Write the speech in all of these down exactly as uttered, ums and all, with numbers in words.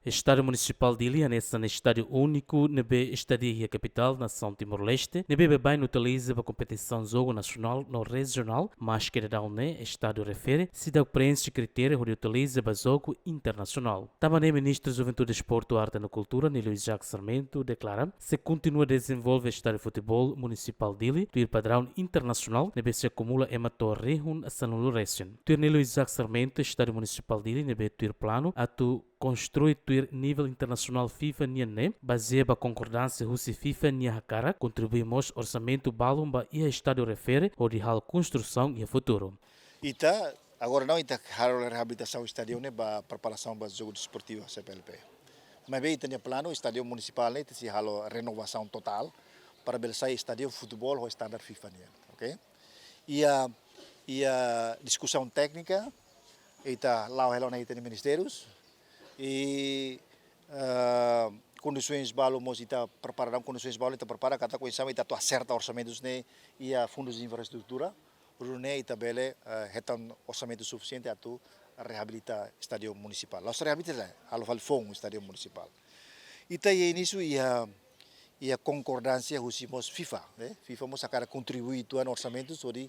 Estádiu Munisipál Dili hanesan estádiu úniku ne'ebé estadia iha kapitál nasaun Timor-Leste, ne'ebé baibain utiliza ba kompetisaun jogu nasionál no rejionál, maske daudaun ne'e estádiu refere seidauk preenxe kritériu hodi utiliza ba jogu internasionál. Tanba ne'e Ministru Juventude, Desportu, Arte no Kultura, Nélio Isaac Sarmento, deklara sei kontinua dezenvolve estádiu futeból Munisipál Dili tuir padraun internasionál ne'ebé sei akumula ema to'o rihun sanulu resin. Tuir Nélio Isaac Sarmento, estádiu Munisipál Dili ne'ebé tuir planu atu konstrui tuir nivel internasionál FIFA nian ne'e, bazeia ba konkordánsia husi FIFA nia hakarak kontribui mós orsamentu balun ba iha estádiu refere hodi halo konstrusaun iha futuru. Ita, agora daudaun ita halo reabilitasaun estádiu ne'e ba preparasaun ba jogu desportivu C P L P. Maibé ita-nia planu estádiu munisipál ne'e ita sei halo renovasaun totál para bele sai estádiu futeból ho standar FIFA nian, oke? Iha, iha diskusaun téknika, ita la'o hela ona iha ita-nia ministériu, i, eh, kondisoens balu mós ita prepara, daudaun kondisoens balu ita prepara, katak oinsá mak ita atu aserta orsamentus ne'e iha fundus infraestrutura, hodi nune'e ita bele, eh, hetan orsamentu sufisiente atu reabilita estádiu munisipál. La'ós reabilita, halo fali foun estádiu munisipál. Ita iha inísiu iha, iha konkordánsia husi mós FIFA, eh? FIFA mós hakarak kontribui uitoan orsamentu hodi,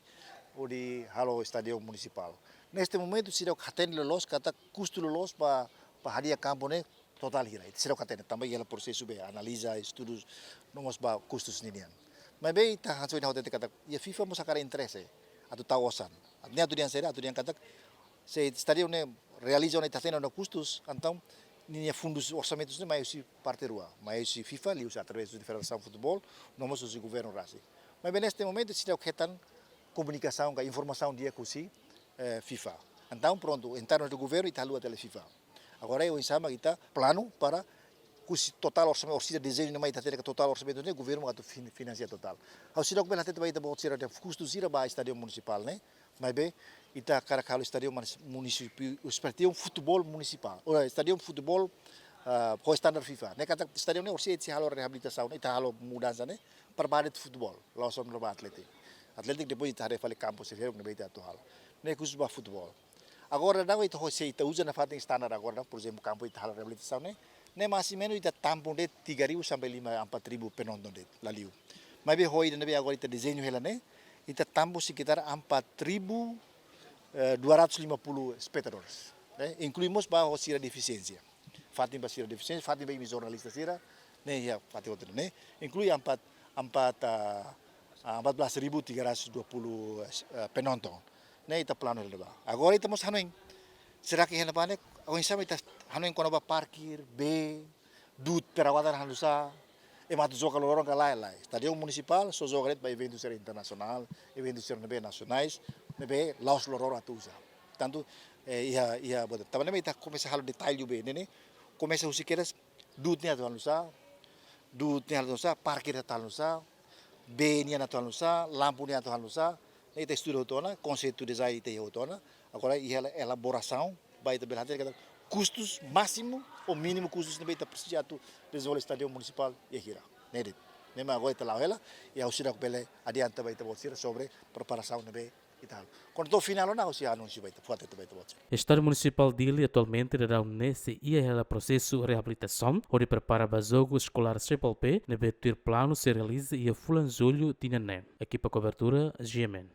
hodi halo estádiu munisipál. Neste momentu seidauk hatene loloos katak kustu loloos ba, ba hadi'a kampu ne'e totál hira. Ita seidauk hatene, tanba iha prosesu be, analiza, estudu, no mós ba kustus ninian. Maibé ita hanesan ohin ha'u hatete katak, iha FIFA mós hakarak interese atu tau osan. Atu ne'e atu dehan saida, atu dehan katak, se estádiu ne'e realiza ona ita hatene ona kustus, entaun ninia fundus orsamentus ne'e mai husi parte rua, mai husi FIFA, liuhusi através husi Federasaun Futeból, no mós husi governu rasik. Maibé neste momentu seidauk hetan komunikasaun ka informasaun di'ak husi, eh, FIFA. Entaun prontu, entraron de governu ita haluha tiha ona FIFA. Agora oinsá mak ita planu para husi totál orsamentu, orsida dezeñu ne'e mai ita hatene katak totál orsamentu ne'e governu atu fin-, finansia totál. Ha'u seidauk bele hatete ba ita-boot sira dehan kustu sira ba estádiu munisipál ne'e. Maibé ita hakarak halo estádiu munis-, munisípiu, estádiu futeból munisipál. Ou estádiu futeból, ah, ho standar FIFA. Ne'e katak estádiu ne'e orsida ita sei halo reabilitasaun, ita halo mudansa ne'e para ba de'it futeból, la'ós só ba atlétiku. Atlétiku depois ita haree fali kampu sira ne'ebé ita atu halo. Ne'e khusus ba futeból. Agora daudaun ita hosi ita uza nafatin standar agora daudaun, por ezemplu, kampu ita halo reabilitasaun ne'e, ne'e mais ou menus ita tampu de'it tiga ribu sampai lima, empat ribu penonton de'it, la liu. Maibé ho ida ne'ebé agora ita dezeñu hela ne'e, ita tampu sekitar empat ribu, eh, dua ratus lima puluh espectadores, eh, inklui mós ba ho sira defisiénsia. Fatin ba sira defisiénsia, fatin ba imi jornalista sira, ne'e iha fatin hotu ne'e. Inklui empat, empat, ah, ah, empat belas ribu tiga ratus dua puluh, eh, penonton. Ne'e ita planu hela ba. Agora ita mós hanoin. Será que hena ba ne'e, oinsá mak ita hanoin kona-ba parkir, bee, du'ut perawatan halo nu'usá, ema atu joga loroloron ka lae, lae. Estádiu munisipál, só joga de'it ba eventu sira internasionál, eventu sira ne'ebé nasionais, ne'ebé la'ós loroloron atu uza. Tantu, eh, iha, iha, buat. Tanba ne'e ita komesa halo detalle be, ne'e, ne'e, komesa husi kedas, du'ut nian atu halo nu'usá, du'ut nian atu halo nu'usá, parkir atu halo nu'usá, bee nian atu halo nu'usá, lampu nian atu halo nu'usá, ne'e ita estuda hotu ona, konseitu dezain ita iha hotu ona, agora iha ela-, elaborasaun, ba ita bele hatene katak kustus másimu ou mínimu kustus ne'ebé ita presiza atu dezenvolve estádiu munisipál iha hira. Ne'e de'it. Ne'e mak agora ita la'o hela, i ha'u seidauk bele adianta ba ita-boot sira sobre preparasaun ne'ebé ita halo. Kuandu to'o finál ona ha'u sei anunsiu ba ita, fó hatete ba ita-boot sira. Estádiu Munisipál Dili atualmente daudaun ne'e sei iha hela prosesu reabilitasaun, hodi prepara ba jogu eskolár C P L P, ne'ebé tuir planu sei realiza iha fulan Jullu tinan ne'e. Ekipa kobertura, G M N.